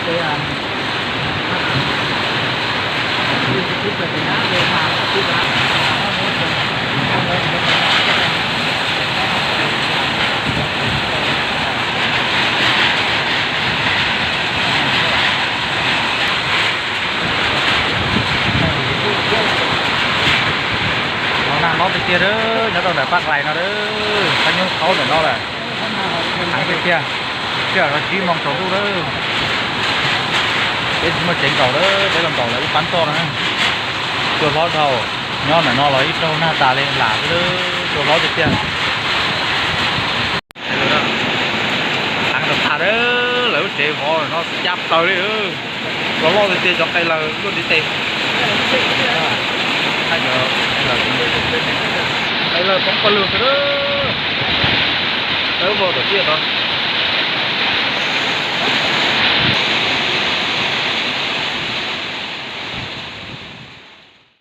Los nag lob tiag tiag, nyob rau ntawm Paj Rais no, pab nyuj thaub ntawm no lawm. Heev tiag tiag. Sij hawm no tsib moos tsaus ntuj lawm. Peb tsis muaj tsev nkaum lawm, peb los nkaum lawv lub pab toj no. Cua hlob dhau, nyob ntawm no los ib raug nag tas li lam xwb, cua hlob tiag tiag. Heev tas tas lawm, lawv lub tsev vov no xwb cab plaws li. Cua loj tiag tiag, cov qe laws luaj ntiv tes. Qe laws poob pawg lug xwb. Lawv vov tom tiaj tod.